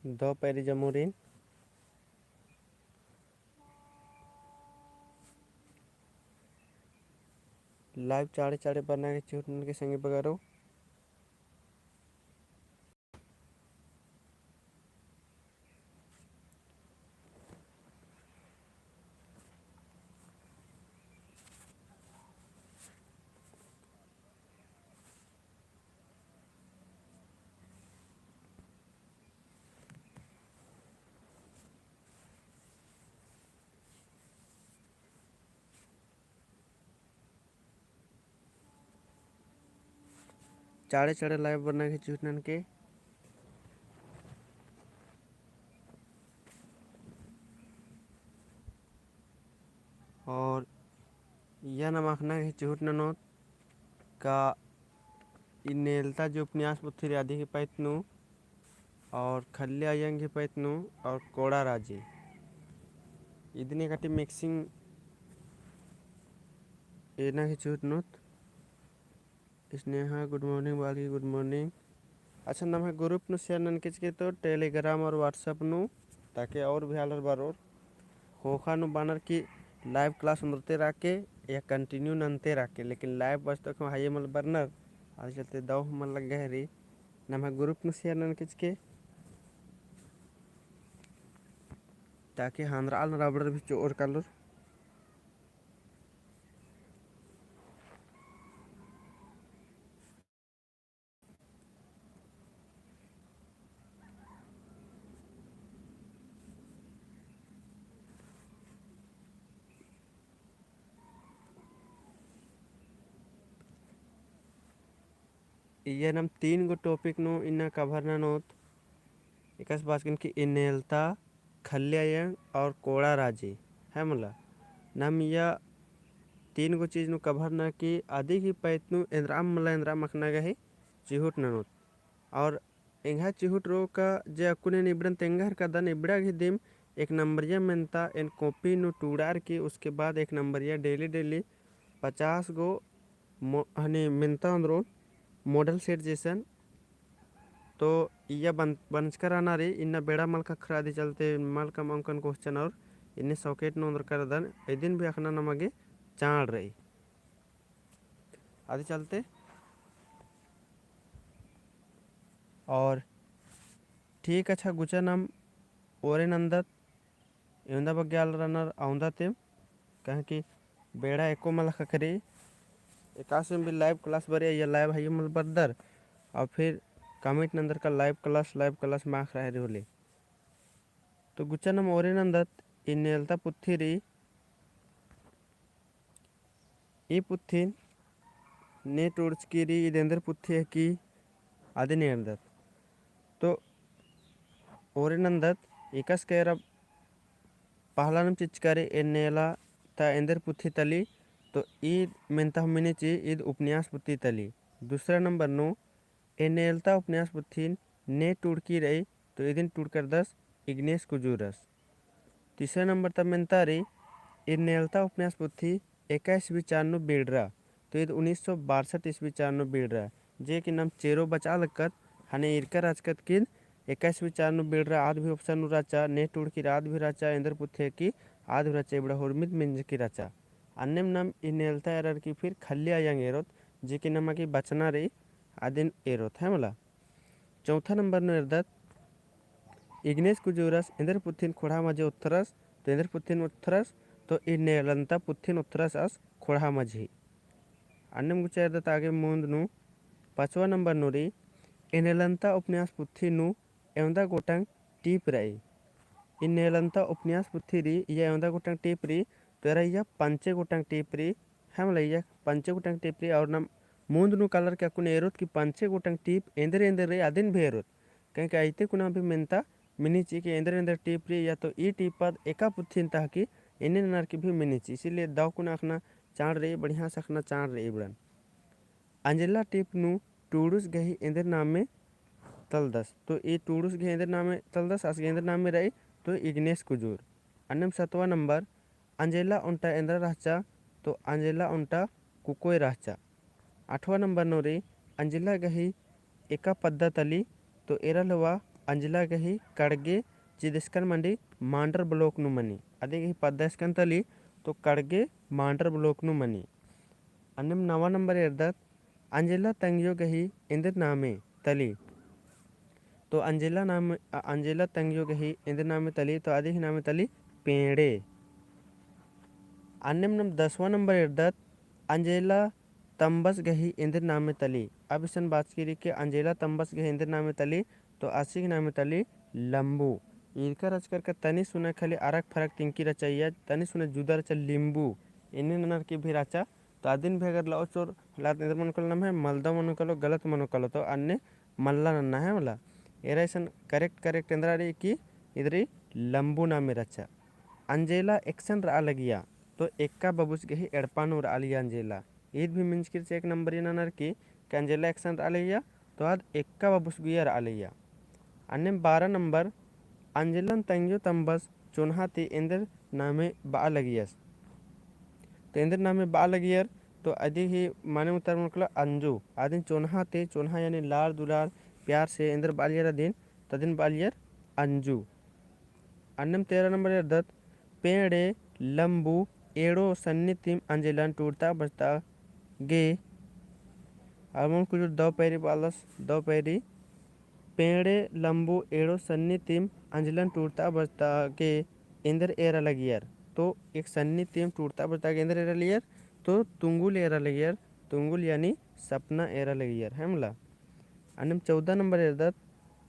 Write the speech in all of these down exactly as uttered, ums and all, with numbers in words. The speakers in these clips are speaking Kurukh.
दव पैरी जमुरिन। Live चाड़े चाड़े बरना गे चिहुट ननके संगी बगरो। चाड़े चाड़े live बरना गे चिहुट ननके। और इया नाम अख़ना गे चिहुट ननोत का ई नेलता जो उपन्यास पुथी रई अदी ही पैत नू और खल्ली अयंग ही पैत नू और कोड़ा राजी इदने काटी mixing एना गे चिहुट ननोत। स्नेहा, good morning, बालकी, good morning। अच्छा, नम्है group नू share ननके चिके तो Telegram और WhatsApp नू, ताकि और भी आलर बरोर। ख़ोख़ा नू बअनर कि live class ओन्दरते रअके या continue नन्ते रअके, लेकिन live बचतोर ख़ेम हइये मल बरनर, अदी चलते दव हूँ मल लग्गा हेरी। नम्है group नू share ननके चिके, ताकि हंदरा आलर अबड़र भी चिओर कालोर। इया नाम तीन गो topic नू इन्ना cover ननोत। एकासे बाचकन कि ई नेलता, खल्ली अयंग और कोड़ा राजी, है मला। नाम इया तीन गो चीज नू cover ननकी अदी ही पैत नू एन्दराम मला एन्दराम अख़ना गे ही चिहुट ननोत। और एंग्है चिहुट रओ का जे अक्कुन एन इबड़न तेंगा हेलरकदन, इबड़ा गे दिम एक नंबरिया मेन्ता एन copy नू टूड़ार की, उसके बाद एक नंबरिया daily daily पचास गो मो-, हनी मेन्ता ओन्दरओन model set जैसन। तो इया बन-, बनचका रअना रई, इन्ना बेड़ा मल ख़क्खरा अदी चलते मल कमआ ओंगकन question और इन्ने शौकेट नू ओन्दरका रअदन, इदिन भी अख़ना नमा गे चाड़ रई। अदी चलते और ठीक, अच्छा, गुचा नाम ओरे नन्दत, एवंदा बग्गे आलर रअनर अवंदा तेम, काहे कि बेड़ा एको मला ख़क्खरी, एकासे भी live class बरई या live हइये मल बरदर, और फिर comment नन्दर का live class, live class माख़ रहा है होले। तो गुचा नाम ओरे नन्दत, ई नेलता पुथी रई, ई पुथिन ने टूड़चकी रई, ईद एन्देर पुथी हिकी अदिन एरदत। तो ओरे नन्दत, एकासे केरा पहला नाम चिच्चका रई, एन नेलता एन्देर पुथी तली, तो ईद मेन्ता हूँ मिनी चिई, ईद उपन्यास पुथी तली। दूसरा नंबर नू, एन नेलता उपन्यास पुथिन ने टूड़की रई, तो इदिन टूड़करदस इग्नेस कुजूरस। तीसरा नंबर ता मेन्ता रई, एन नेलता उपन्यास पुथी एका ईस्वी चान नू बिड़रा, तो ईद उन्नीस सौ बासठ ईस्वी चान नू बिड़रा, जे कि नाम चेरो बचआ लक्कत, हने ईरका रहचकत कि ईद एका ईस्वी चान नू बिड़रा आद भी option नू रहचा, ने टूड़की रई आद भी रहचा, एन्देर पुथी हिकी आद भी रहचा, इबड़ा हुरमित मेंजकी रहचा। अन्नेम नाम ई नेलता एरर की फिर खल्ली अयंग एरोत, जे कि नमा गे बचना रई, अदिन एरोत, है मला। चौथा नंबर नू एरदत, इग्नेस कुजूरस एन्देर पुथिन ख़ोंड़हा मझी ओथरस, तो एन्देर पुथिन ओथरस, तो ई नेलन्ता पुथिन ओथरस आस ख़ोंड़हा मझी। अन्नेम गुचा एरदत आगे मुन्द नू, पाँचवा नंबर नू रई, ई नेलन्ता उपन्यास पुथी नू एवंदा गोटंग टीप रई। ई नेलन्ता उपन्यास पुथी रई, इया एवंदा गोटंग टीप रई, तो एरा इया पंचे गोटंग टीप रई, है मला, इया पंचे गोटंग टीप रई, और नाम मुन्द नू कालर के अक्कुन एरोत कि पंचे गोटंग टीप एन्देर एन्देर रई अदिन भी एरोत। काहे कि अइते कुना भी मेन्ता मिनी चिई कि एन्देर एन्देर टीप रई, या तो ई टीप आद एका पुथिन ता हिकी, एन्ने ननर की भी मिनी चिई। इसीलिए दव कुना अख़ना चाड़ रई, बढ़िया से अख़ना चाड़ रई इबड़न। अंजेला टीप नू टूड़ुस गही एन्देर नामे तलदस। तो ई टूड़ुस गही एन्देर नामे तलदस, आस गही एन्देर नामे रई, तो इग्नेस कुजूर। अन्नेम सतवा नंबर, अंजेला ओन्टा एन्दरा रहचा, तो अंजेला ओन्टा कुकोय रहचा। आठवा नंबर नू रई, अंजेला गही एका पद्दा तली, तो एरा लवा अंजेला गही कड़गे चिदस्कन मंडी मांडर block नू मनी। अदी गही पद्दा स्कन तली तो कड़गे मांडर block नू मनी। अन्नेम नवा नंबर एरदत अंजेला तंग्यो गही एन्देर नामे तली। तो अंजेला नाम, अ, अंजेला तंग्यो गही एन्देर नामे तली, तो अदी गही नामे तली पेंड़े। अन्नेम नम दसवाँ नंबर एरदत अंजेला तम्बस गही एन्देर नामे तली। अब इसन बाचकी रई कि अंजेला तम्बस गही एन्देर नामे तली, तो आसिक नामे तली लम्बू। ईरका रचकर का तनी सुना खाली अरक फरक तिंकी रचा इया, तनी सुना जुदा रचा लिम्बू। एन्ने ननर की भी रचा, तो अदिन भी अगर लओ चोर लात एन्देर मनो कालो नम्है, मलदा मनो कालो, गलत मनो कालो, तो अन्ने मल्ला नन्ना है मला। एरा इसन correct, correct एन्देर रई कि इदरी लम्बू नामे रचा। अंजेला एकसन रआ लगिया, तो एक्का बबुस गही एड़पा नू रआ लगिया अंजेला। ईद भी मिंजकी रचा एक नंबरिया ननर की, कि अंजेला एकसन रआ लगिया, तो आद एक्का बबुस गुइया रआ लगिया। अन्नेम बारह नंबर, अंजेलन तंग्यो तम्बस चोन्हा ती एन्देर नामे बआ लगियस। तो एन्देर नामे बआ लगियर, तो अदी ही माने मुतार मतलब अंजू। अदिन चोन्हा ती, चोन्हा यानी लाड़ दुलार प्यार से एन्देर बआ लगियर अदिन, तो अदिन बआ लगियर अंजू। अन्नेम तेरह नंबर एरदत, पेंड़े लम्बू एड़ो सन्नी तिम अंजेलन टूड़ता बजता गे। अरमन कुजूर दव पैरी बालस, दव पैरी। पेंड़े लम्बू एड़ो सन्नी तिम अंजेलन टूड़ता बजता गे एन्देर एरा लगियर। तो एक सन्नी तिम टूड़ता बजता गे एन्देर एरा लगियर, तो तुंगुल एरा लगियर, तुंगुल यानी सपना एरा लगियर, है मला। अन्नेम चौदह नंबर एरदत,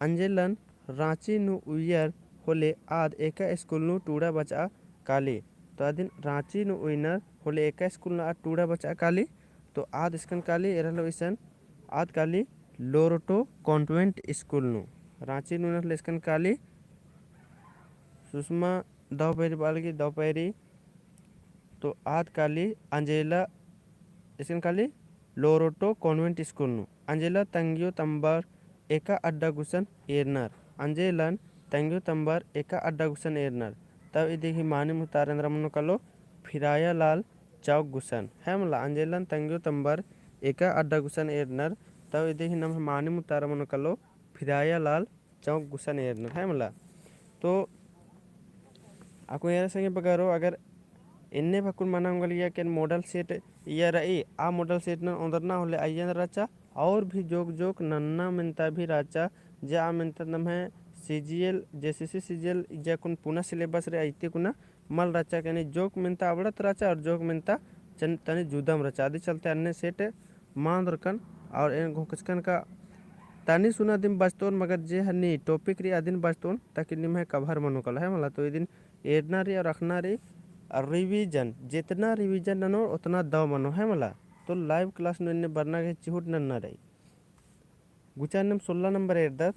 अंजेलन राँची नू उइयर होले आद एका स्कूल नू टूड़ा बचआ काली। तो अदिन राँची नू उइनर होले एका स्कूल नू आद टूड़ा बचआ काली। तो आद स्कन काली एरा लो इसन, आद काली लोरटो convent स्कूल नू। राँची नू उइनर होले स्कन काली सुषमा दव पैरी बालगी दव पैरी। तो आद काली अंजेला, स्कन काली लोरोटो convent स्कूल नू। अंजेला तंग्यो तम्बर एका अड्डा गुसन एरनर। अंजेलन तंग्यो तम्बर एका अड्डा गुसन एरनर। तब इदी ही मानी मुतार एन्दरा मनो कालो फिराया लाल चौक गुसन। है मला, अंजेलन तंग्यो तम्बर एका अड्डा गुसन एरनर। तब इदी ही नम्है मानी मुतार मनो कालो फिराया लाल चौक गुसन एरनर, है मला। तो अक्कुन एरा संगी बगरो, अगर एन्ने भक्कुन मना ओंगलिया कि एन model set इया रई, आ model set नन ओन्दरना होले अइय्या एन्दरा रहचा, और भी जोक जोक नन्ना मेन्ता भी रहचा, जे आ मेन्ता नम्है CGL, JSSC CGL जे अक्कुन पुना syllabus रई अइती कुना मल रहचा, यानी जोक मेन्ता अबड़त रहचा और जोक मेन्ता चन-, तनी जुदम रहचा। अदी चलते अन्ने set मा ओन्दरकन और एन घोकचकन का तनी सुना दिम बचतोन, मगर जे हन्नी topic रई अदिन बचतोन, ताकि निम्है cover मनो कालो, है मला। तो इदिन एरना रई और अख़ना रई और revision, जितना revision ननो उतना दव मनो, है मला। तो live class नू एन्ने बरना गही चिहुट नन्ना रई। गुचा अन्नेम सोलह नंबर एरदत,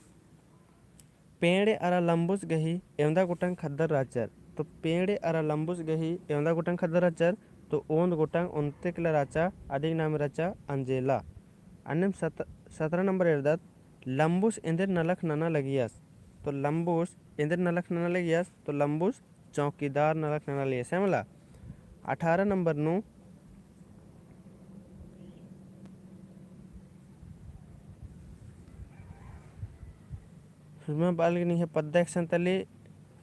पेंड़े अरा लम्बुस गही एवंदा गोटंग ख़द्दर रहचर। तो पेंड़े अरा लम्बुस गही एवंदा गोटंग ख़द्दर रहचर, तो ओन्द गोटंग ओन्ते किला रहचा, अदिक नाम रहचा अंजेला। अन्नेम सत-, सतरा नंबर एरदत, लम्बुस एन्देर नलख नना लगियस। तो लम्बुस एन्देर नलख नना लगियस, तो लम्बुस चौकीदार नलख नना लगियस, है मला। अठारह नंबर नू सुरमा बालगनी है पद्दा एकसन तली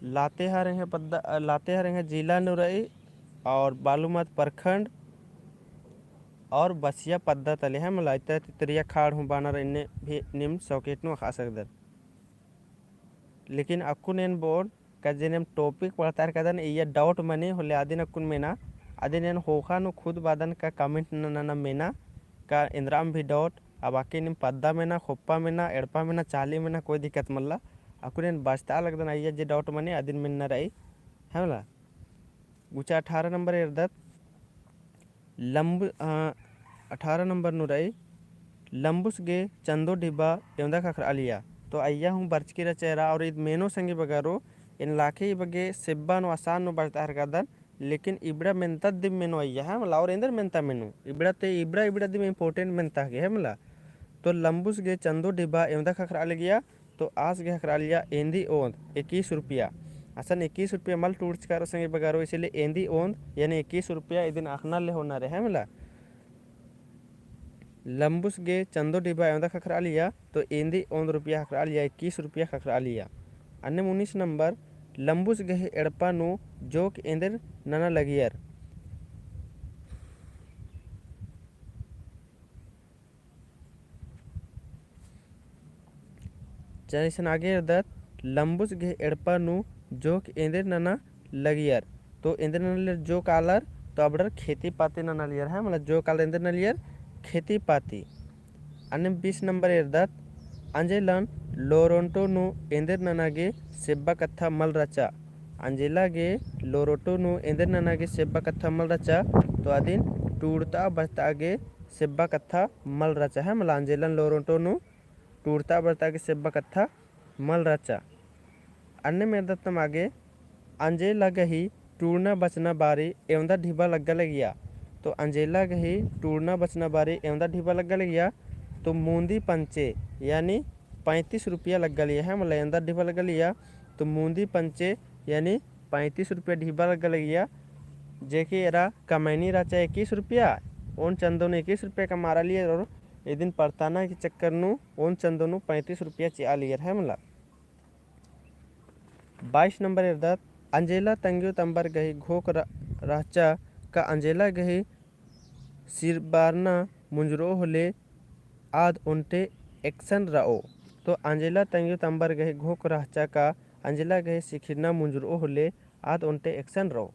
लातेहार है पद्दा, अ, लातेहार है जिला नू रई और बालूमाथ प्रखंड और बसिया पद्दा तली, है मला। इत्ता तितरिया खाड़ हूँ बानर, इन्ने भी निम शौकेट नू अख़ा सकदर। लेकिन अक्कुन एन बओन का जे नेम topic पढ़तार कदन इया doubt मनी होले अदिन अक्कुन मेना, अदिन एन ख़ोख़ा नू खुद बअदन का comment नना मेना, का एन्दराम भी doubt, अब आके निम पद्दा मेना, ख़ोप्पा मेना, एड़पा मेना, चाली मेना, कोई दिक्कत मल्ला। अक्कुन एन बचता लगदन इया जे doubt मनी अदिन मेन्ना रई, है मला। गुचा अठारह नंबर एरदत, लम्ब-, अ, अठारह नंबर नू रई, लम्बुस गे चंदो डिब्बा एवंदा ख़क्खरआ लिया। तो अइया हूँ बरचकी रहचा एरा और ईद मेनो संगी बगरो, एन लाखे ई बग्गे सेब्बा नू आसान नू बचता हरकदन, लेकिन इबड़ा मेन्ता दिम मेनो अइया, है मला, और एन्देर मेन्ता मेनो। इबड़ा ते इबड़ा, इबड़ा दिम important मेन्ता गे, है मला। तो लम्बुस गे चंदो डिब्बा एवंदा ख़क्खरआ लगिया, तो आस गे ख़क्खरआ लिया एन्दी ओन्द इक्कीस रुपया। असन इक्कीस रुपया मल टूड़चका रओ संगी बगरो, इसीलिए एन्दी ओन्द यानी इक्कीस रुपया इदिन अख़ना ले होना रई, है मला। लम्बुस गे चंदो डिबा एवंदा ख़क्खरआ लिया, तो एन्दी ओन्द रुपया ख़क्खरआ लिया, इक्कीस रुपया ख़क्खरआ लिया। अन्नेम उन्नीस नंबर, लम्बुस गही एड़पा नू जोक एन्देर नना लगियर। चल इसन आगे एरदत, लम्बुस गही एड़पा नू जोक एन्देर नना लगियर। तो एन्देर नना लगियर जोक आलर, तो अबड़र खेती पाती नना लगियर, है, मतलब जोक आलर एन्देर नना लगियर खेती पाती। अन्नेम बीस नंबर एरदत, अंजेलन लोरोन्टो नू एन्देर नना गे सेब्बा कत्था मल रहचा। अंजेला गे लोरोन्टो नू एन्देर नना गे सेब्बा कत्था मल रहचा, तो अदिन टूड़ता बचता गे सेब्बा कत्था मल रहचा, है, मतलब अंजेलन लोरोन्टो नू टूड़ता बरता गे सेब्बा कत्था मल रहचा। अन्नेम एरदत नम आगे, अंजेला गही टूड़ना बचना बारी एवंदा ढिबा लग्गा लगिया। तो अंजेला गही टूड़ना बचना बारी एवंदा ढिबा लग्गा लगिया। तो मूंदी पंचे यानी पैंतीस रुपया लग्गा लगिया, है, मतलब एवंदा ढिबा लग्गा लगिया। तो मूंदी पंचे यानी पैंतीस रुपया ढिबा लग्गा लगिया। जेके एरा कमैनी रहचा इक्कीस रुपया, ओन चंदो नू इक्कीस रुपया कमआ लगियर और इदिन परताना के चक्कर नू ओन चंदो नू पैंतीस रुपया चिआ लगियर, है, मतलब। बाईस नंबर एरदत, अंजेला तंग्यो तम्बर गही घोख र-, रहचा का अंजेला गही सिरबारना मुंजरो होले आद ओन्टे एकसन रओ। तो अंजेला तंग्यो तम्बर गही घोख रहचा का अंजेला गही सिखिरना मुंजरो होले आद ओन्टे एकसन रओ।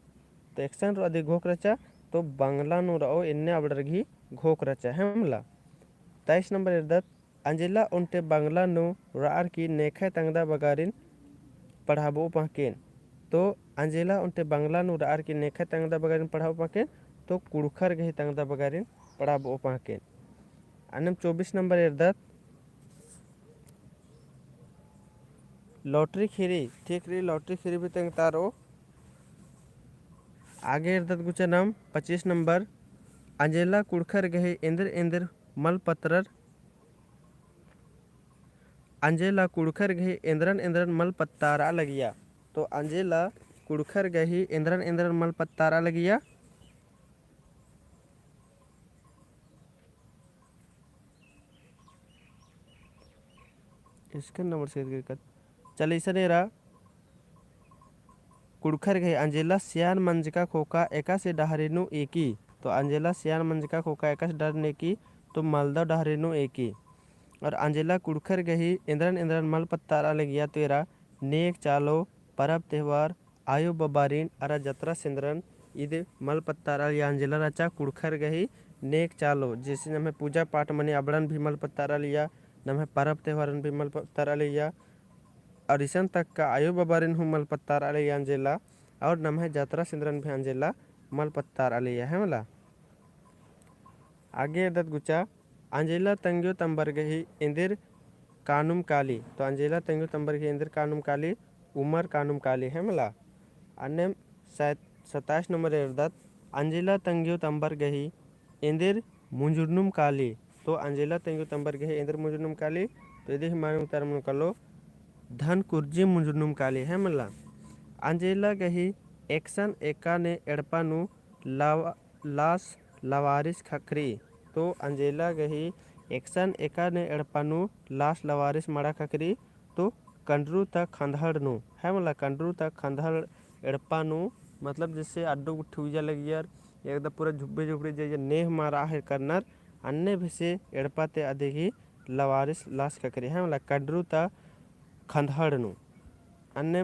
तो एकसन रओ अदी घोख रहचा, तो बंगला नू रओ, एन्ने अबड़र गही घोख रहचा, है, मतलब। तेईस नंबर एरदत, अंजेला ओन्टे बंगला नू रअर की नेखय तंगदा बगारिन पढ़ाबओ पहकेन। तो अंजेला ओन्टे बंगला नू रअर की नेखय तंगदा बगारिन पढ़ाबओ पहकेन, तो कुँड़ुख़र गही तंगदा बगारिन पढ़ाबओ पहकेन। अन्नेम चौबीस नंबर एरदत, lottery ख़ीरी, ठीक रई, lottery ख़ीरी भी तेंगता रओ। आगे एरदत गुचा नम पच्चीस नंबर, अंजेला कुँड़ुख़र गही एन्देर एन्देर मल पत्तरर। अंजेला कुँड़ुख़र गही एन्देरन एन्देरन मल पत्तारआ लगिया। तो अंजेला कुँड़ुख़र गही एन्देरन एन्देरन मल पत्तारआ लगिया। इसका नंबर से करके चल इसन एरा कुँड़ुख़र गही अंजेला सियान मंजका ख़ोख़ा एकासे डहरे नू एकी। तो अंजेला सियान मंजका ख़ोख़ा एकासे डहरे नू एकी, तो मलदव डहरे नू एकी। और अंजेला कुँड़ुख़र गही एन्देरन एन्देरन मल पत्तारआ लगिया, तो एरा नेग चालो, परब तेहवार, आयो बबारिन अरा जतरा सेंदरन ईद मल पत्तारआ लगिया। अंजेला रहचा कुँड़ुख़र गही नेग चालो, जैसे नम्है पूजा पाठ मनी अबड़न भी मल पत्तारआ लगिया, नम्है परब तेहवारन भी मल पत्तारआ लगिया, और इसन तक का आयो बबारिन हूँ मल पत्तारआ लगिया अंजेला, और नम्है जतरा सेंदरन भी अंजेला मल पत्तारआ लगिया, है मला। आगे एरदत गुचा, अंजेला तंग्यो तम्बर गही एन्देर कानुम काली। तो अंजेला तंग्यो तम्बर गही एन्देर कानुम काली, उमर कानुम काली, है मला। अन्नेम सै-, सत्ताईस नंबर एरदत, अंजेला तंग्यो तम्बर गही एन्देर मुंजुरनुम काली। तो अंजेला तंग्यो तम्बर गही एन्देर मुंजुरनुम काली। तो इदी ही माने उतार मनो कालो, धन कुर्जी मुंजुरनुम काली, है मला। अंजेला गही एकसन एका ने एड़पा नू लावा लास लवारिस ख़क्खरी। तो अंजेला गही एकसन एका ने एड़पा नू लास लवारिस मड़ा ख़क्खरी। तो कंडरू ता खंदहड़ नू, है मला, कंडरू ता खंदहड़ एड़पा नू, मतलब जैसे अड्डो गुट्ठी उइया लगियर, एकदम पूरा झुब्बे झुबड़े जे, जे नेह मारा है करनर, अन्ने भेसे एड़पा ते अदी गही लवारिस लास ख़क्खरी, है मला, कंडरू ता खंदहड़ नू। अन्ने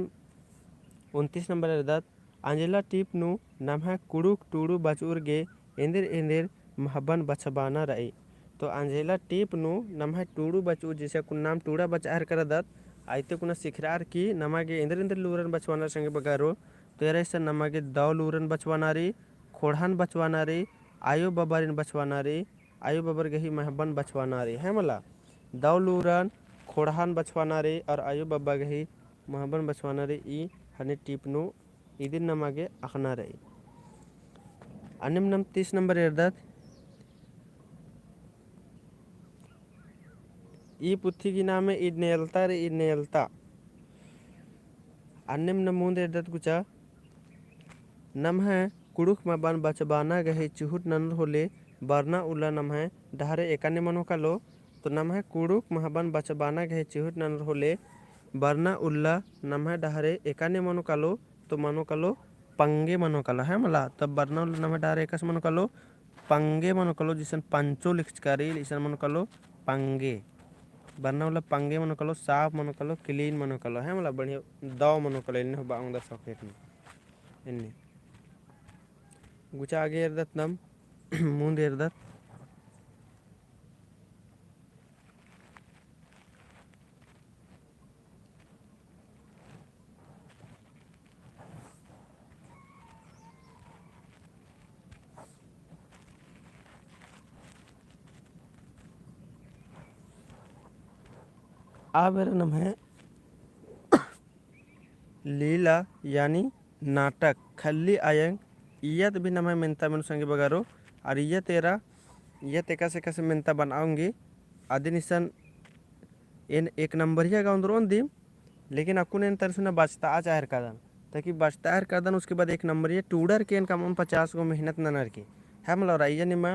उनतीस नंबर एरदत, अंजेला टीप नू नम्है कुँड़ुख़ टूड़ू बचउर गे एन्देर एन्देर महबन बछबाना रई। तो अंजेला टीप नू नम्है टूड़ू बचउर, जैसे कुन नाम टूड़ा बचआ हेलरदत, आइते कुना सिखरअर की नमा गे एन्देर एन्देर लूरन बछबाना संगे बगारो, तो एरा इसन नमा गे दव लूरन बछबाना रई, खोड़हन बछबाना रई, आयो बबारिन बछबाना रई, आयो बबर गही महबन बछबाना रई, है मला। दव लूरन खोड़हन बछबाना रई और आयो बबा गही महबन बछबाना रई, ई हने टीप नू इदिन नमा गे अख़ना रई। अन्नेम नम तीस नंबर एरदत, ई पुथी गही नामे ई नेलता रई, ई नेलता। अन्नेम नम मुन्द एरदत गुचा, नम्है कुँड़ुख़ महबन बछबाना गही चिहुट ननर होले बरना उल्ला नम्है डहरे एकाने मनो कालो, तो नम्है कुँड़ुख़ महबन बचबाना गही चिहुट ननर होले, बरना उल्ला नम्है डहरे एकाने मनो कालो, तो मनो कालो पंगे मनो कालो, है मला। तब बरना उल्ला नम्है डहरे एकासे मनो कालो, पंगे मनो कालो, जिसन पंचो लिखचका रई, इसन मनो कालो पंगे। बरना उल्ला पंगे मनो कालो, साफ मनो कालो, clean मनो कालो, है मला, बढ़िया दव मनो कालो, एन्ने हूँ बआ ओंगदर सकेत नू। एन्ने। गुचा आगे एरदत नाम, मुन्द एरदत। आ बेरा नम्है लीला यानी नाटक, खल्ली अयंग, इय्यत भी नम्है मेन्ता मेनू संगी बगरो, अरा इय्यत एरा, इय्यत एकासे एकासे मेन्ता बनाओंगी, अदिन इसन एन एक नंबरिया गा ओन्द्रओन दिम, लेकिन अक्कुन एन तनी सुना बचतआ चाहेर कादन। ताकि बचतआ चाहेर कादन, उसके बाद एक नंबरिया टूड़र के एन कम पचास गो मेहनत ननर की। है मला, अरा इया निमा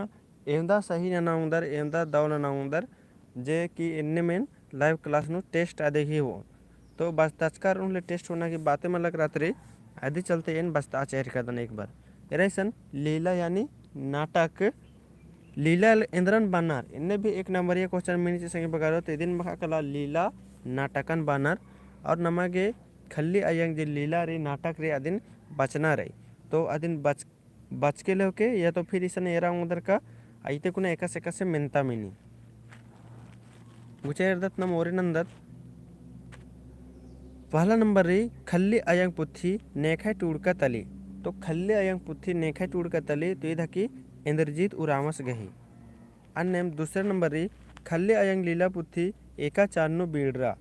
एवंदा सही नना ओंगदर, एवंदा दव नना ओंगदर, जे कि एन्नेम एन live class नू test अदे ही होओन। तो बचतचका रओन होले test होना की बाते मलक रअदत रई, अदी चलते एन बचतआ चाहेर कादन एक बार। एरा इसन लीला यानी नाटक, लीला एन्दरन बअनर, एन्ने भी एक नंबरिया question मिनी चिआ संगी बगरो, तो इदिन बखा कला लीला नाटकन बअनर, और नमा गे खल्ली अयंग जे लीला रई, नाटक रई, अदिन बचना रई। तो अदिन बच बचके लेवके या तो फिर इसन एरा ओंगदर का, अइते कुना एकासे एकासे मेन्ता मिनी। गुचा एरदत नाम ओरे नन्दत। पहला नंबर रई खल्ली अयंग पुथी नेखय टूड़का तली। तो खल्ली अयंग पुथी नेखय टूड़का तली तो ईद हकी इन्द्रजीत उराँवस गही। अन्नेम दूसरा नंबर रई खल्ली अयंग लीला पुथी एका चाल नू बीड़रा।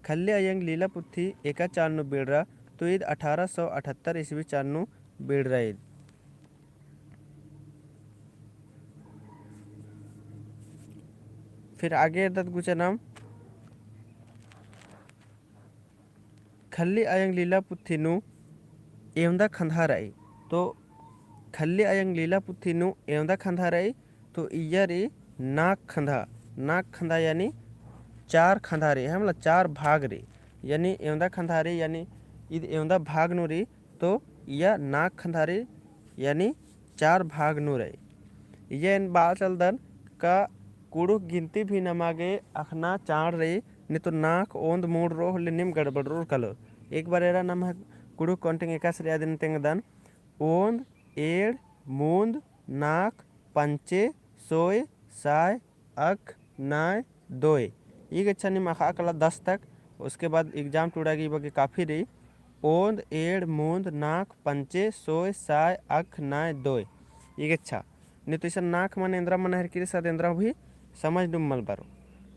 खल्ली अयंग लीला पुथी एका चाल नू बीड़रा तो ईद अठारह सौ अठहत्तर ईस्वी चाल नू बीड़रा ईद। फिर आगे एरदत गुचा नाम खल्ली अयंग लीला पुथी नू एवंदा खंधा रई। तो खल्ली अयंग लीला पुथी नू एवंदा खंधा रई, तो इया रई नाख खंधा। नाख खंधा यानी चार खंधा रई, है मला, चार भाग रई। यानी एवंदा खंधा रई, यानी ईद एवंदा भाग नू रई, तो इया नाख खंधा रई, यानी चार भाग नू रई। इया एन बआ चलदन का कुँड़ुख़ गिनती भी नमा गे अख़ना चाड़ रई, नी तो नाख ओन्द मूड़ रओ होले नीम गड़बड़रओर कालो। एक बार एरा नम्है कुँड़ुख़ counting एकासे रई अदिन तेंगदन, ओन्द, एंड़, मून्द, नाख, पंचे, सोय, साय, अख, नाय, दोय। ई गेच्छा नीम अख़आ कला दस तक, उसके बाद exam टूड़ा गे बग्गे काफी रई। ओन्द, एंड़, मून्द, नाख, पंचे, सोय, साय, अख, नाय, दोय। ई गेच्छा। नी तो इसन नाख मने एन्दरा मना हेरकी रई, साथ एन्दरा भी समझ डुम मल बरो।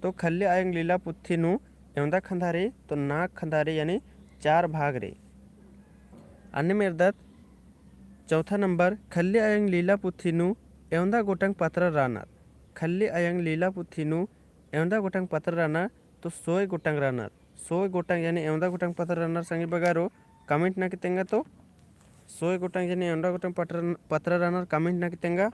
तो खल्ली अयंग लीला पुथी नू एवंदा खंधा रई, तो नाख खंधा रई, यानी चार भाग रई। अन्नेम एरदत चौथा नंबर, खल्ली अयंग लीला पुथी नू एवंदा गोटंग पतरा रअनर। खल्ली अयंग लीला पुथी नू एवंदा गोटंग पतरा रअनर, तो सोय गोटंग रअनर। सोय गोटंग यानी एवंदा गोटंग पतरा रअनर संगी बगरो, comment नना की तेंगा तो। सोय गोटंग यानी एवंदा गोटंग पतरा, पतरा रअनर, comment नना की तेंगा।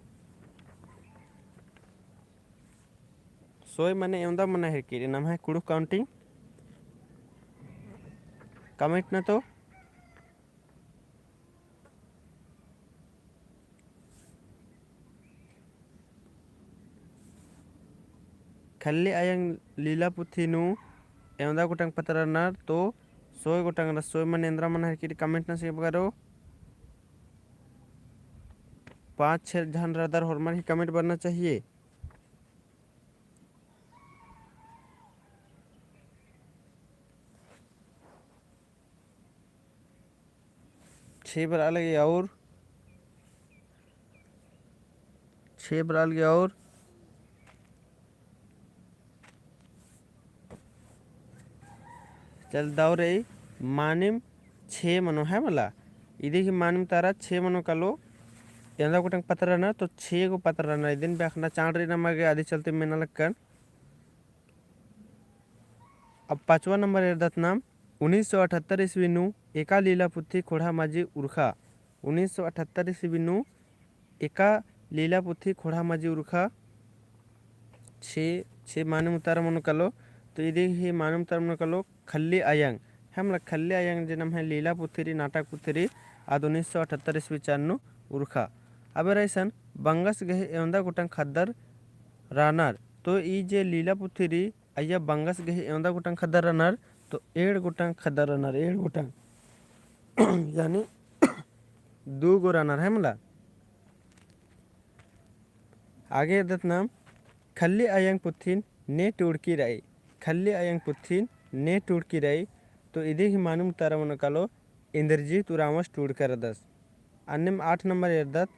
सोय मने एवंदा मना हेरकी रई नम्है कुँड़ुख़ counting। Comment नना तो। खल्ली अयंग लीला पुथी नू एवंदा गोटंग पतरा रअनर, तो सोय गोटंग रअनर। सोय मने एन्दरा मना हेरकी रई, comment नना संगी बगरो। पाँच छः झन रअदर, होरमर ही comment बरना चाहिए। छे बरआ लगी और, छे बरआ लगी और। चल दव रई, मानिम छे मनो है मला। इदी ही मानिम तारा छे मनो कालो, एवंदा गोटंग पतरा रअनर, तो छे गो पतरा रअनर। इदिन भी अख़ना चाड़ रई नमा गे, अदी चलते मेना लक्कन। अब पाँचवा नंबर एरदत नाम, उन्नीस सौ अठहत्तर ईस्वी नू एका लीला पुथी खोंड़हा माजी उरखा। उन्नीस सौ अठहत्तर ईस्वी नू एका लीला पुथी खोंड़हा मझी उरखा छे, छे मानिम उतारा मनो कालो। तो इदी ही मानिम उतारा मनो कालो खल्ली अयंग। है मला, खल्ली अयंग जे नम्है लीला पुथी रई, नाटक पुथी रई, आद उन्नीस सौ अठहत्तर ईस्वी चान नू उरखा। अब एरा इसन बंगस गही एवंदा गोटंग ख़द्दर रअनर। तो ई जे लीला पुथी रई, अइय्या बंगस गही एवंदा गोटंग ख़द्दर रअनर, तो एंड़ गोटंग ख़द्दर रअनर, एंड़ गोटंग। यानी दू गो रअनर, है मला। आगे एरदत नाम खल्ली अयंग पुथिन ने टूड़की रई, खल्ली अयंग पुथिन ने टूड़की रई। तो इदी ही मानिम उतारा मनो कालो इंद्रजीत उराँवस टूड़का रअदस। अन्नेम आठ नंबर एरदत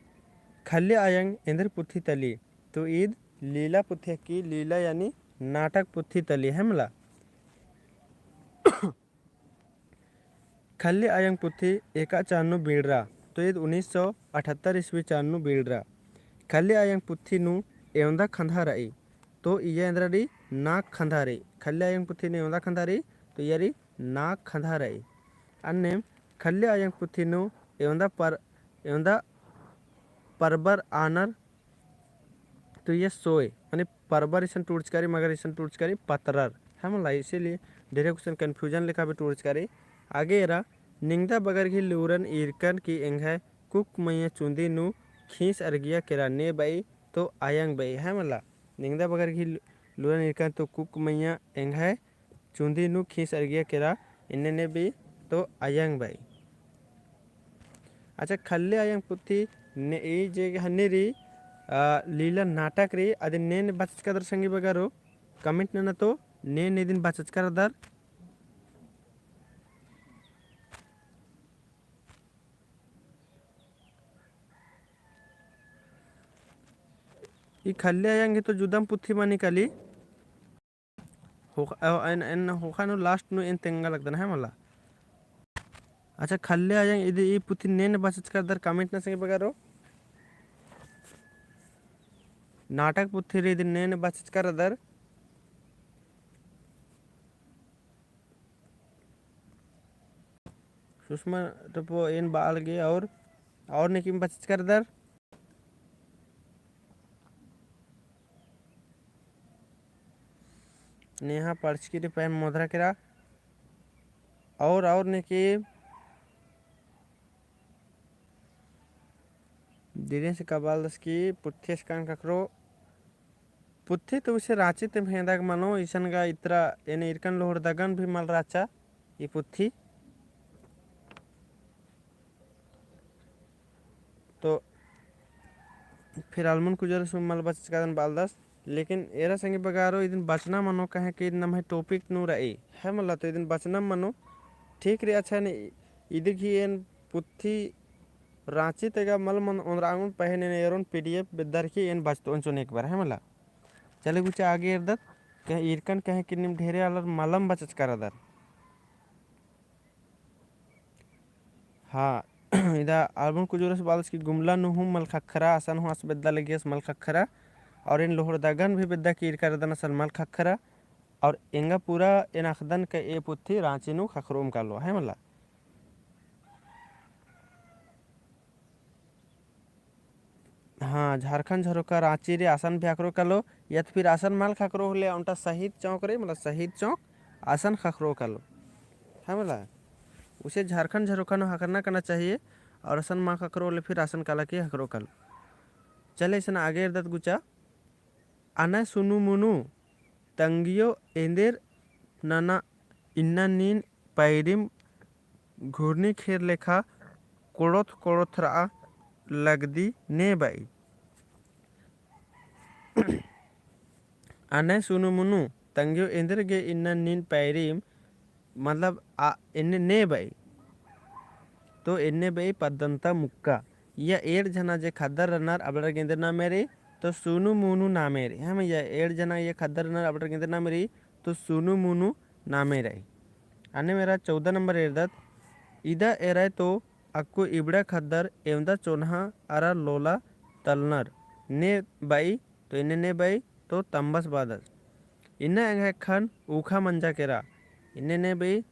खल्ली अयंग एन्देर पुथी तली। तो ईद लीला पुथी की, लीला यानी नाटक पुथी तली, है मला। खल्ली अयंग पुथी एका चान नू बीड़रा, तो ईद उन्नीस सौ अठहत्तर ईस्वी चान नू बीड़रा। खल्ली अयंग पुथी नू एवंदा खंधा रई, तो इय्या एन्दरा रई, नाग खंधा रई। खल्ली अयंग पुथी नू एवंदा खंधा रई, तो इय्या रई नाग खंधा रई। अन्नेम खल्ली अयंग पुथी नू एवंदा पर, एवंदा परबर आनर, तो इय्या सोय, माने परबर इसन टूड़चका रई, मगर इसन टूड़चका रई पतरर, है मला। इसीलिए ढेरे कुछ confusion लेखा भी टूड़चका रई। आगे एरा निंगदा बगर गही लूरन ईरकन की एंग्है कुक मइय्याँ चुंदी नू खींस अरगिया केरा ने बई, तो अयंग बई, है मला। निंगदा बगर गही लूरन ईरकन तो कुक मइय्याँ एंग्है चुंदी नू खींस अरगिया केरा, इन्ने ने बई तो अयंग बई। अच्छा, खल्ली अयंग पुथी ने ई जे हन्नी रई, आ, लीला नाटक रई, अदिन ने ने बचचका रअदर संगी बगरो, comment नना तो ने ने इदिन बचचका रअदर। ई खल्ली अयंग ही तो जुदम पुथी मनी काली। होख-, अ, एन, एन होखा नू last नू एन तेंगा लगदन है मला। अच्छा, खल्ली अयंग इदी ई पुथी ने ने बचचका रअदर comment नना संगी बगरो। नाटक पुथी रई इदी ने ने बचचका रअदर। सुषमा टोप्पो एन बआ लगी और, और ने किम बचचका रअदर। नेहा पढ़चकी रई पैम मोधरा केरा। और, और ने किम दिने से कबाल दस की पुथी असकन ककरो पुथी तो उसे राँची ते भेंदक मनो, इसन गा इतरा एन ईरकन लोहरदगन भी मल राचा ई पुथी। तो फिर अलमुन कुजर सु मल बचचका रअदन बालदस, लेकिन एरा संगी बगारो इदिन बचना मनो, कहे कि इदिन नम्है topic नू रई, है मला, तो इदिन बचना मनो, ठीक रई। अच्छा, ने इदिक ही एन पुथी राँची तेगा मल मन ओन्द्रा आंगुन पहें एन एरोन PDF बेद्दर की एन बचतोन चोन एक बार, है मला। चले गुचा आगे एरदत, कहे ईरकन कहे कि नीम ढेरे आलर मलम बचचका रअदर। हाँ, इदा आलबुन कुजोरस बालस की गुमला नू हूँ मल ख़क्खरा, असन हूँ आस बेद्दा लगियस मल ख़क्खरा, और एन लोहरदगन भी बेद्दा की ईरका रअदन असन मल ख़क्खरा, और एंगा पूरा एन अख़दन का ए पुथी राँची नू ख़क्खरोम कालो, है मला। हाँ, झारखंड झरोखा राँची रई, असन भी ख़क्खरो कालो, या तो फिर असन मल ख़क्खरो होले, ओन्टा शहीद चौक रई, मतलब शहीद चौक, असन ख़क्खरो कालो। है मला, उसे झारखंड झरोखा नू ख़क्खरना करना चाहिए, और असन मल ख़क्खरो होले फिर असन काला की ख़क्खरो कालो। चले इसन आगे एरदत गुचा। अना सुनु मुनु तंगियो एन्देर नना इन्ना नीन पैरिम घुरनी खेर लेखा कोड़ोथ कोड़ोथ रआ लगदी ने बई। अना सुनु मुनु तंगियो एन्देर गे इन्ना नीन पैरिम मतलब आ, एन्ने ने बई। तो एन्ने बई पद्दन्ता मुक्का। या एंड़ झना जे ख़द्दर रअनर अबड़र गे एन्देर नामे रई, तो सुनु मुनु नामे रई। हाँ, या एंड़ झना या ख़द्दर रअनर अबड़र गे एन्देर नामे रई, तो सुनु मुनु नामे रई। अन्नेम एरा चौदह नंबर एरदत, इदा एरय तो अक्कु इबड़ा ख़द्दर एवंदा चोन्हा अरा लोला तलनर ने बई, तो एन्ने ने बई, तो तम्बस बादस। इन्ना एंग्है ख़न्न ऊखा मंजा केरा। एन्ने ने बई।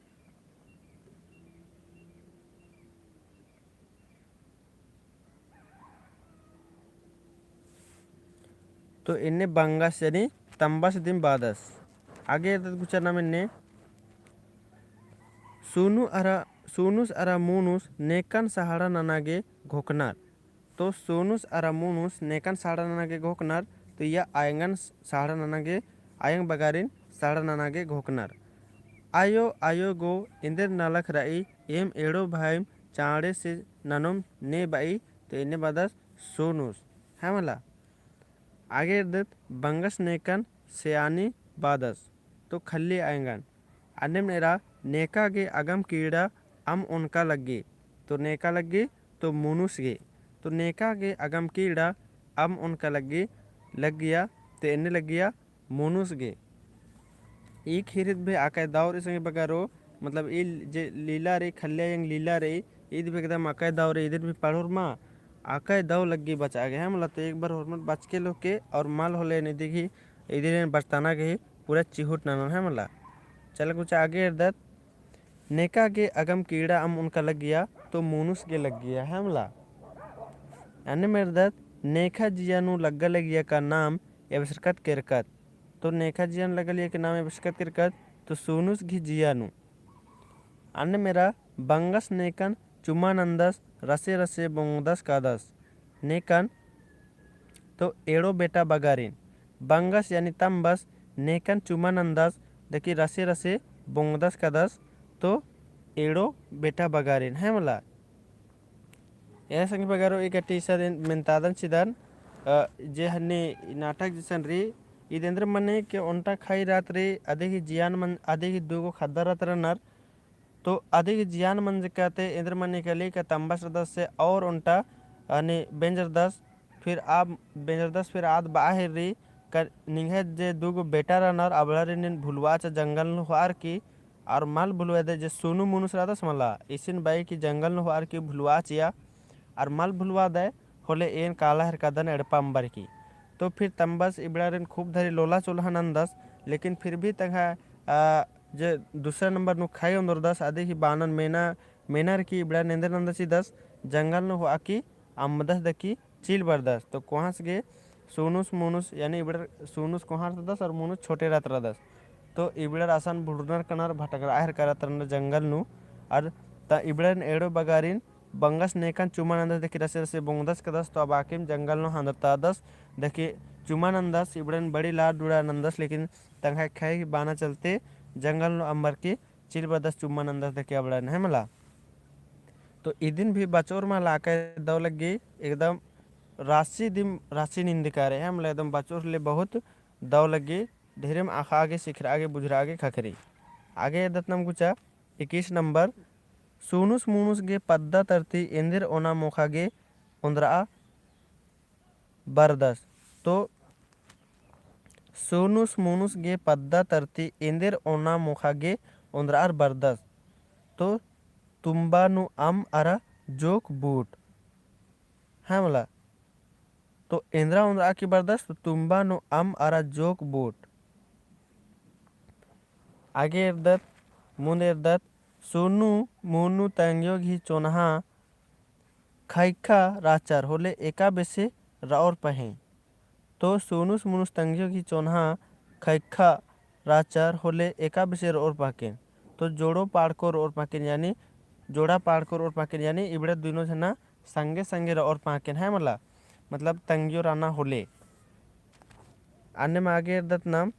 तो एन्ने बंगस यानी तम्बस दिम बादस। आगे एरदत गुचा नाम एन्ने, सोनू अरा, सोनूस अरा मोनूस नेकन सहाड़ा नना गे घोखनर। तो सोनूस अरा मोनूस नेकन सहाड़ा नना गे घोखनर, तो इय्या अयंगन सहाड़ा नना गे, अयंग बगारिन सहाड़ा नना गे घोखनर। आयो, आयो गो, एन्देर नलख रई, एम एंड़ो भाईम चाँड़े से ननोम ने बई, तो एन्ने बादस सोनूस, है मला। आगे एरदत बंगस नेकन सेआनी बादस, तो खल्ली अयंगन। अन्नेम एरा नेका गे अगम कीड़ा अम ओनका लग्गी, तो नेका लग्गी, तो मोनूस गे। तो नेका गे अगम कीड़ा अम ओनका लग्गी, लग्गिया, तो एन्ने लग्गिया मोनूस गे। ई ख़ीरित भी अकय दव रई संगी बगारो, मतलब ई जे लीला रई, खल्ली अयंग लीला रई, ईद भी एकदम अकय दव रई, इदिन भी पढ़ोर मा, अकय दव लग्गी बचआ गे, है मला। तो एक बार होरमर बचके लोके और मल होले निदी गही, इदिन बचताना गही पूरा चिहुट ननोन, है मला। चल गुचा आगे एरदत, नेका गे अगम कीड़ा अम ओनका लग्गिया, तो मोनूस गे लग्गिया, है मला। अन्नेम एरदत, नेखा जिया नू लग्गा लगिया का नाम एबसरकत केरकत। तो नेखा जिया नू लग्गा लगिया का नाम एबसरकत केरकत, तो सोनूस गही जिया नू। अन्नेम एरा बंगस नेकन चुमा नन्दस, रसे रसे बोंगदस कादस। नेकन तो एंड़ो बेटा बगारिन। बंगस यानी तम्बस नेकन चुमा नन्दस, देखी रसे रसे बोंगदस कादस, तो एंड़ो बेटा बगारिन, है मला। एरा संगी बगारो एक टीसा दिन मेन्तादन चिदन, अ, जे हन्ने नाटक जैसन रई, ईद एन्देर मने के ओन्टा खाई रात रई, अदे गही जियान मन, अदे गही दुगो ख़द्दर रअनर, तो अदे गही जियान मंजका ती एन्देर मने के लई का तम्बस रअदस से और ओन्टा, यानी बेंजरदस, फिर आद बेंजरदस, फिर आद बआ हेर्री का निंग्है जे दुगो बेटा रअनर, अबड़ारिन नीन भुलवाचा जंगल नू होअर की, और मल भुलवादय जे सोनू मोनूस रअदस मला, इसिन बई की जंगल नू होअर की भुलवाचिया, और मल भुलवादय होले एन काला हेरकादन एड़पा अम्बर की। तो फिर तम्बस इबड़ारिन खूब धरी लोला चोलहा नन्दस, लेकिन फिर भी तंग्है, आ, जे दूसरा नंबर नू खाई ओन्दरदस, अदे गही बानन मेना, मेनर की इबड़ारिन एन्देर नन्दस चिदस, जंगल नू होआ की अम्बदस देखी चिल बरदस। तो कोहाँस गे सोनूस मोनूस, यानी इबड़र सोनूस कोहाँ रअदस और मोनूस छोटे रअदस। तो इबड़र असन भुड़नर कनर भटकरआ हेरका रअनर जंगल नू, और त इबड़र एंड़ो बगारिन बंगस नेकन चुमा नन्दस देखी रसे रसे बोंगदस कादस, तो अबड़ारिन जंगल नू हन्दरतादस देखी चुमा नन्दस, इबड़न बड़ी लार डुड़ा नन्दस, लेकिन तंग्है खाई बाना चलते जंगल नू अम्बर की चिल बरदस चुमा नन्दस देखी अबड़न, है मला। तो इदिन भी बचोर मला अकय दव लग्गी, एकदम रासी दिम रासी निंदका रई, है मला, एकदम बचोर ले बहुत दव लग्गी, ढेरेम अख़ा गे, सिखरआ गे, बुझरआ गे ख़क्खरी। आगे एरदत नाम गुचा इक्कीस नंबर, सोनूस मोनूस गे पद्दा तरती एन्देर ओना मोख़ा गे ओन्दरआ बरदस। तो सोनूस मोनूस गे पद्दा तरती एन्देर ओना मोख़ा गे ओन्दरअर बरदस। तो तुम्बा नू अम अरा जोक बूट। है मला। तो एन्दरा ओन्दरआ की बरदस, तो तुम्बा नू अम अरा जोक बूट। आगे एरदत, मुन्द एरदत, सोनू मोनू तंग्यो गही चोन्हा खैखा राचर होले एका बेसे रओर पहें। तो सोनूस मोनूस तंग्यो गही चोन्हा खैखा राचर होले एका बेसे रओर पहकेन। तो जोड़ो पाड़को रओर पहकेन, यानी जोड़ा पाड़को रओर पहकेन, यानी इबड़ा दुनो झना संगे संगे रओर पहकेन, है मला, मतलब तंग्यो रअना होले। अन्नेम आगे एरदत नाम,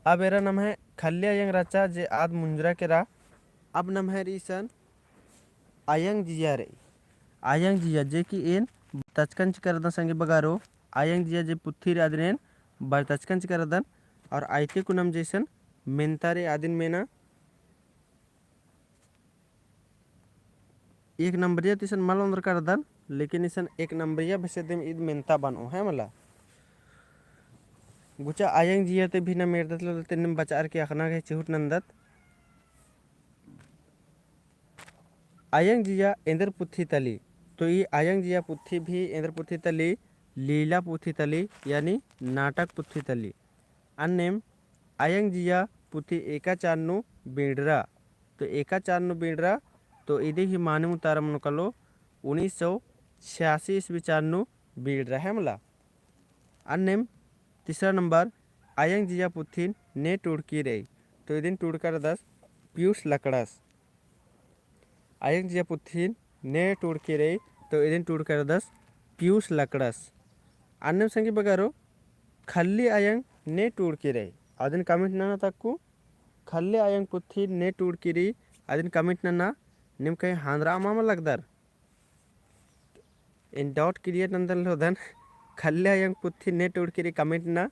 अब एरा नम्है खल्ली अयंग रहचा जे आद मुंजरा केरा। अब नम्है रई इसन अयंग जिया रई। अयंग जिया जे कि एन बरतचकन चिकरदन संगे बगारो, अयंग जिया जे पुथी रई अदिन एन बरतचकन चिकरदन। और अइके कुनम जैसन मेन्ता रई अदिन मेना एक नंबरिया तो इसन मल ओन्दरका रअदन, लेकिन इसन एक नंबरिया बेसे दिम ईद मेन्ता बनो, है मला। गुचा अयंग जिया ते भी नम एरदत लदत, तेन्नेम बचआर की अख़ना गे चिहुट नन्दत। अयंग जिया एन्देर पुथी तली, तो ई अयंग जिया पुथी भी एन्देर पुथी तली, लीला पुथी तली, यानी नाटक पुथी तली। अन्नेम अयंग जिया पुथी एका चान नू बींडरा, तो एका चान नू बींडरा, तो इदी ही मानिम उतारम नू कालो उन्नीस सौ छियासी ईस्वी चान नू बींडरा, है मला। अन्नेम तीसरा नंबर, अयंग जिया पुथिन ने टूड़की रई, तो इदिन टूड़का रअदस पीयूष लकड़स। अयंग जिया पुथिन ने टूड़की रई, तो इदिन टूड़का रअदस पीयूष लकड़स। अन्नेम संगी बगरो, खल्ली अयंग ने टूड़की रई, अदिन comment नना तक्कु। खल्ली अयंग पुथिन ने टूड़की रई, अदिन comment नना। नीम कहीं हांदरा अमा मल लगदर? In doubt create नन्दन लोदन। खल्ली अयंग पुथिन ने टूड़की रई, comment नना।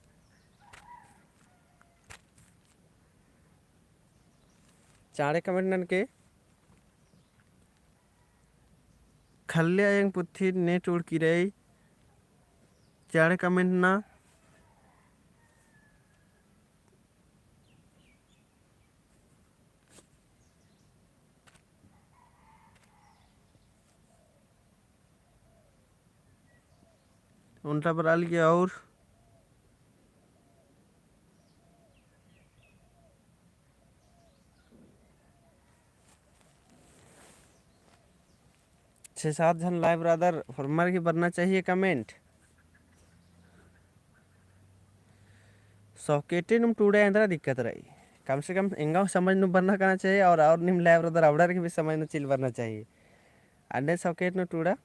चाँड़े comment ननके। खल्ली अयंग पुथिन ने टूड़की रई, चाँड़े comment नना। ओन्टा बरआ लगी और छः सात झन live रअदर, होरमर गही बरना चाहिए comment। Socket नुम टूड़ा एन्दरा दिक्कत रई। कम से कम एंगा समझ नू बरना काना चाहिए और, और नीम live रअदर अबड़र गही भी समझ नू चिल बरना चाहिए। अन्ने socket नू टूड़ा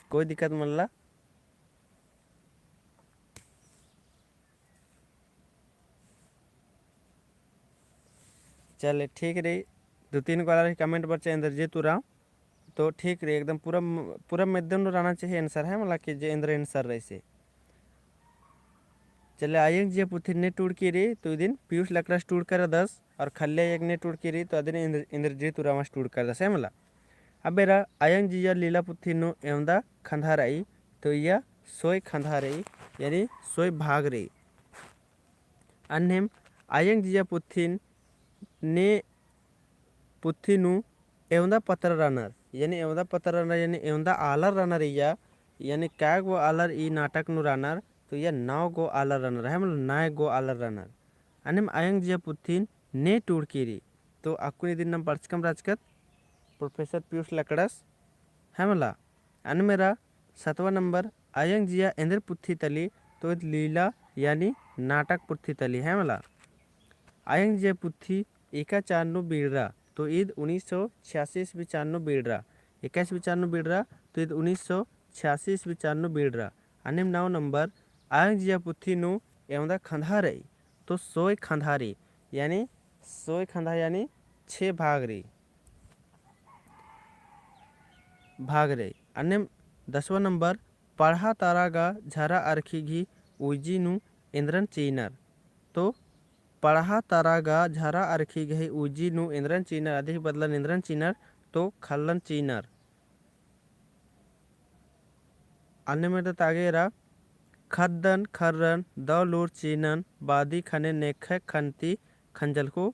कोई दिक्कत मल्ला। चले ठीक रई, दू तीन गो आलर comment बरचा इंद्रजीत उराँव, तो ठीक रई, एकदम पूरा म-, पूरा मइय्याँ नू रहना चाहिए answer, है मला कि जे एन्दर answer रई से। चले, अयंग जिया पुथिन ने टूड़की रई, तो इदिन पीयूष लकड़स टूड़का रअदस, और खल्ली अयंग ने टूड़की रई, तो अदिन इंद्र-, इंद्रजीत उराँवस टूड़का रअदस, है मला। अब एरा अयंग जिया लीला पुथिन नू एवंदा खंधा रई, तो इया सोय खंधा रई, यानी सोय भाग रई। अन्नेम अयंग जिया पुथिन ने पुथी नू एवंदा पतरा रअनर, यानी एवंदा पतरा रअनर, यानी एवंदा आलर रअनर इया, यानी कै गो आलर ई नाटक नू रअनर, तो इया नौ गो आलर रअनर, है मतलब नौ गो आलर रअनर। अन्नेम अयंग जिया पुथिन ने टूड़की रई, तो अक्कुन इदिन नाम बरचकम रहचकत प्रोफेसर पीयूष लकड़स, है मला। अन्नेम एरा सतवा नंबर अयंग जिया एन्देर पुथी तली, तो ईद लीला यानी नाटक पुथी तली, है मला। अयंग जिया पुथी एका चान नू बीड़रा, तो ईद उन्नीस सौ छियासी ईस्वी चान नू बीड़रा, एका ईस्वी चान नू बीड़रा, तो ईद उन्नीस सौ छियासी ईस्वी चान नू बीड़रा। अन्नेम नौ नंबर अयंग जिया पुथी नू एवंदा खंधा रई, तो सोय खंधा रई, यानी सोय खंधा यानी छे भाग रई, भाग रई। अन्नेम दसवा नंबर पड़हा तरा गा झरा अरखी गही उज्जी नू एन्दरन चिअनर। तो पड़हा तरा गा झरा अरखी गही उज्जी नू एन्दरन चिअनर, अदी ही बदलन एन्दरन चिअनर, तो खल्लन चिअनर। अन्नेम एदत आगे एरा खद्दन खर्रन दव लूर चिअनन बादी खने नेखय खन्ती खंजलको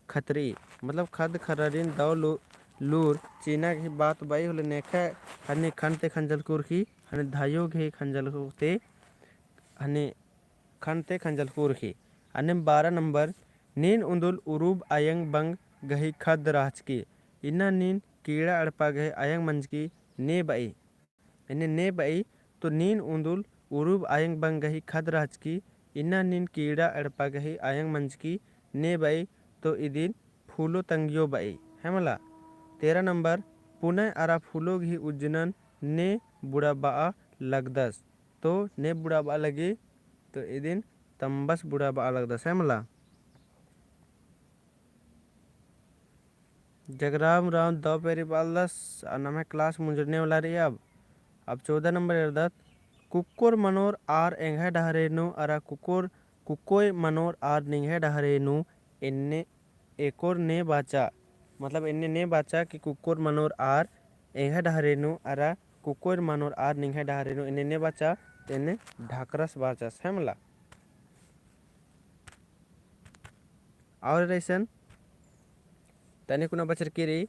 खतरी। मतलब खद्द खर्रारिन दव लू-, लूर चिअना गही बात बई होले नेखय हने खन्ते खंजलकुर की, हने धायो गही खंजलको ते, हने खन्ते खंजलकुर की। अन्नेम बारह नंबर नीन उन्दुल उरुब अयंग बंग गही खद्द रहचकी। इन्ना नीन कीड़ा एड़पा गही अयंग मंजकी ने बई। एन्ने ने बई, तो नीन उन्दुल उरुब अयंग बंग गही खद्द रहचकी, इन्ना नीन कीड़ा एड़पा गही अयंग मंजकी ने बई, तो इदिन फूलो तंगियो बई, है मला। तेरह नंबर पुनय अरा फूलो गही उज्जनन ने बुड़ाबआ लगदस, तो ने बुड़ाबआ लगी, तो इदिन तम्बस बुड़ाबआ लगदस, है मला। जगराम राम दव पेरी बालदस, आ नम्है class मुंजरने वाला रई अब। अब चौदह नंबर एरदत, कुक्कोर मनोर आर एंग्है डहरे नू अरा कुक्कोर, कुक्कोय मनोर आर निंग्है डहरे नू एन्ने, एकोर ने बाचा। मतलब एन्ने ने बाचा कि कुक्कोर मनोर आर एंग्है डहरे नू अरा कुक्कोर मनोर आर निंग्है डहरे नू एन्ने ने बाचा, तो एन्ने ढाकरस बाचस, है मला। और अइसन तनिकुना बछरकी रई,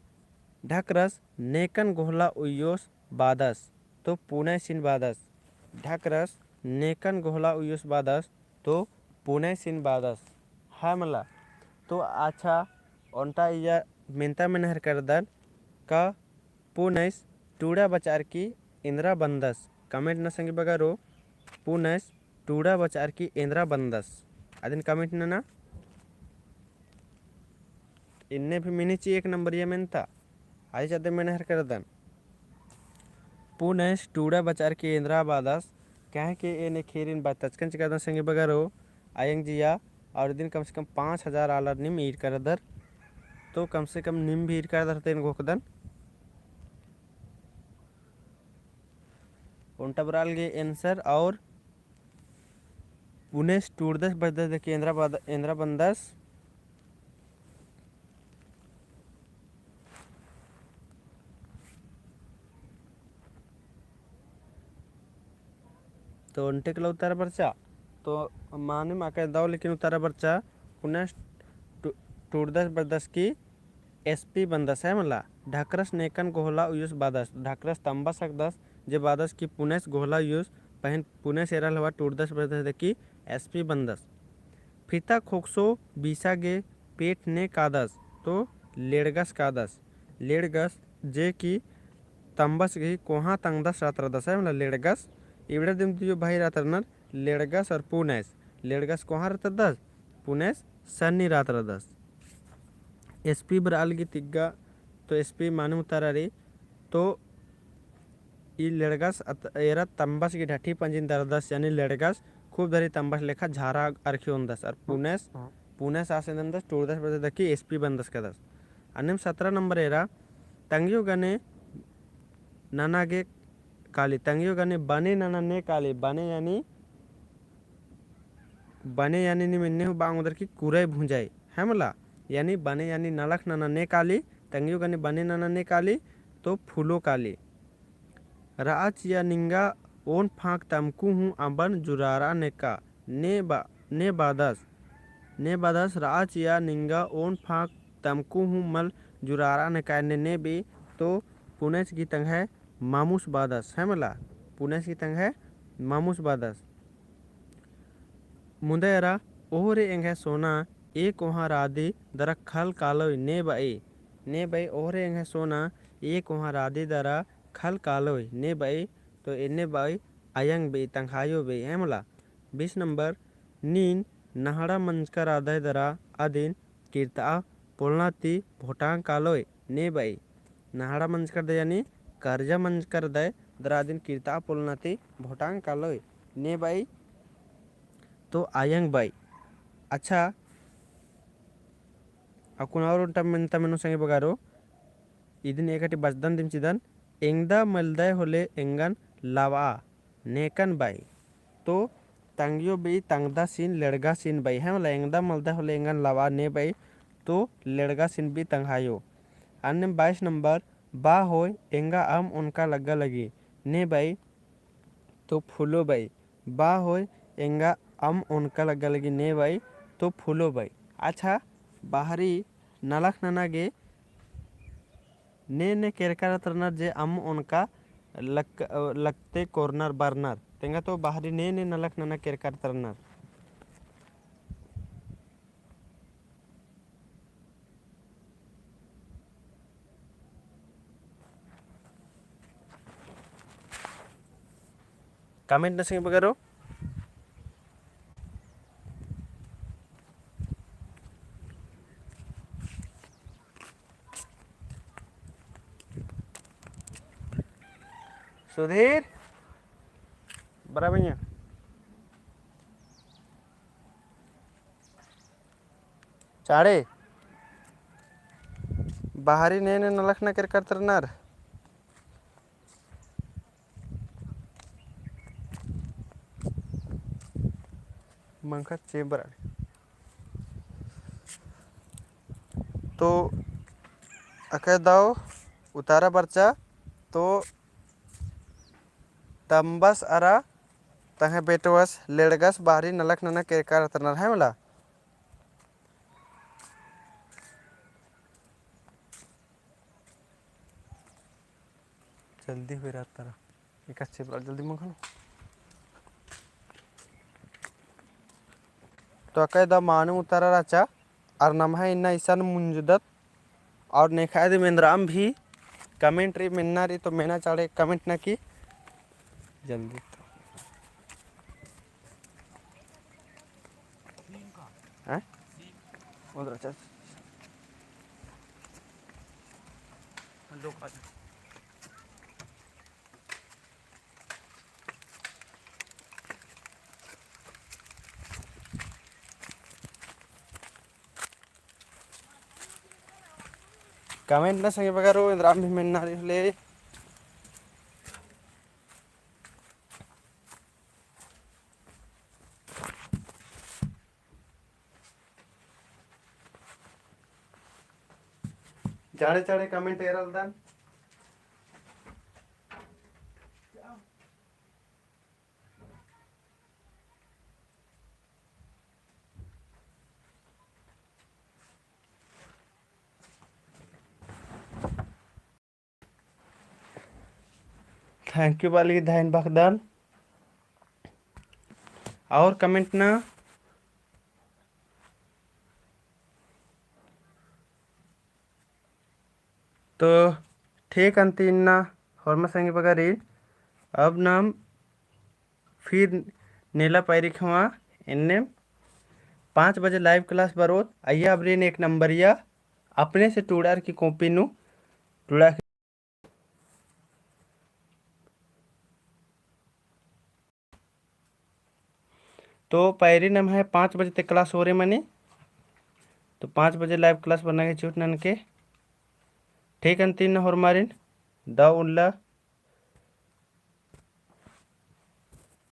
ढाकरस नेकन गोहला उइयोस बादस, तो पुनयसिन बादस। ढाकरस नेकन गोहला उइयोस बादस, तो पुनयसिन बादस। है मला। तो अच्छा, ओन्टा इया मेन्ता मेन्हर करदन का पुनयस टूड़ा बचारकी एन्दरा बन्दस। Comment नना संगी बगरो, पुनयस टूड़ा बचार की एन्द्रा बन्दस? अदिन comment नना। इन्ने भी मिनी ची एक नंबरिया मेन्ता। आइज अदे मेनहर करदन। पुनेस टूड़ा बचार की एन्द्रा बादस, काहे कि एन एखिरिन बतचकन चिकादन संगी बगरो, अयंग जिया, और इदिन कम से कम पाँच हजार आलर नीम ईर करदर। तो कम से कम नीम भी ईर करदर तेन घोखदन। ओन्टा बरआ लगी answer और पुनेस टूड़दस बचदस देखी एन्द्रा बद-, एन्द्रा बन्दस। तो ओन्टे कला उतारा बरचा। तो मानिम अकय दव लेकिन उतारा बरचा। पुनेस टू-, टूड़दस बचदस की एसपी बन्दस है मला। ढाकरस नेकन गोहला उयुस बादस, ढाकरस तम्बस अकदस, जे बादस की पुनेस गोहला उयुस, पहें पुनेस एरा लवा टूड़दस बचदस देखी एसपी बन्दस। फिता खोकसो बीसा गे पेट ने कादस, तो लेड़गस कादस। लेड़गस जे की तम्बस गही कोहाँ तंगदस रातरदस है, मतलब लेड़गस। इबड़ा दिम दियो भाई रातरनर लेड़गस और पुनेस। लेड़गस कोहाँ रातरदस, पुनेस सन्नी रातरदस। एसपी बरआ लगी तिग्गा, तो एसपी मानिम उतारा रई, तो ई लेड़गस अत-, एरा तम्बस गही ढठी पंजिन दरदस, यानी लेड़गस खूब धरी तम्बस लेखा झारा अरखी ओन्दस, और पुनेस, पुनेस आस एन्दस टूड़दस बचदस देखी एसपी बन्दस कदस। अन्नेम सतरा नंबर एरा, तंग्यो गने नना गे काली, तंग्यो गने बने नना ने काली, बने यानी, बने यानी नीम एन्ने हूँ बआ ओंगदर की कुरई भुंजई, है मला, यानी बने यानी नलख नना ने काली, तंग्यो गने बने नना ने काली, तो फूलो काली। रआ चिआ निंगा ओन फांक तमकू हूँ अम्बन जुरारा नेका, ने बा-, ने बादस, ने बादस रआ चिआ निंगा ओन फांक तमकू हूँ मल जुरारा नेका ने, ने बई तो पुनेस गही तंग्है मामुस बादस, है मला, पुनेस गही तंग्है मामुस बादस। मुन्दा एरा ओहरे एंग्है सोना ए कोहाँ रादी दरा खल कालोय ने बई, ने बई ओहरे एंग्है सोना ए कोहाँ रादी दरा खल कालोय ने बई, तो एन्ने बई अयंग बई, तंग्हायो बई, है मला। बीस नंबर, नीन नहड़ा मंजका रादय दरा अदिन किर्तआ पोलना ती भोटांग कालोय ने बई। नहड़ा मंजकर दरा यानी कर्जा मंजकर दरा अदिन किर्तआ पोलना ती भोटांग कालोय ने बई, तो अयंग बई। अच्छा, अक्कुन और ओन्टा मेन्ता मेनो संगी बगरो, इदिन एकटी बचदन दिम चिदन, एंगदा मलदय होले एंगन लावा नेकन बई। तो तंग्यो बई तंगदासिन लेड़गासिन बई, है मला, एंगदा मलदय होले एंगन लावा ने बई, तो लेड़गासिन बई तंग्हायो। अन्नेम बाईस नंबर, बा होय एंगा अम्म ओनका लग्गा लगी ने बई, तो फूलो बई। बा होय एंगा अम्म ओनका लग्गा लगी ने बई, तो फूलो बई। अच्छा, बाहरी नलख नना गे ने ने केरका रअदर जे अम्म ओनका लक-, लगते कोरनर बरनर। तेंगा तो बाहरी ने ने नलख नना केरका रअदर। Comment नना संगी बगरो। सुधीर, बरा भैया। चाड़े, बाहरी ने ने नलख नना केरका रअदर। मंखा चेंबर आड़े। तो अकय दव उतारा बरचा, तो तम्बस अरा तंग्है बेटवस लेड़गस बाहरी नलख नना केरका रअदर, है मला। जल्दी हुई रहा तारा। एकासे बरआ जल्दी मंखनो। तो अकय दव मानिम उतारा रहचा, अरा नम्है इन्ना इसन मुंजदत, अरा नेखय दिम एन्दराम भी comment रई मेन्ना रई तो मेना चाड़े comment नना की जल्दी। हैं? उधर चल। लोग आ जाए। Comment ना संगे बगरो, इन्द्राम भी मेन्ना रई होले। चाड़े चाड़े comment एरलदन। Thank you बाली धाइन बअदन। और comment ना तो ठीक अन्ती इन्ना होरमा संगी बगरी। अब नाम फिर नेला पैरी खमा एन्ने पाँच बजे live class बरोत। अइय्या अबरिन एक नंबरिया अपने से टूड़ार की copy नू टूड़ा। तो पैरी नम्है पाँच बजे ते class होरे मनी, तो पाँच बजे live class बरना गे चिहुट ननके। ठीक अन्ती इन्ना होरमारिन दव उल्ला।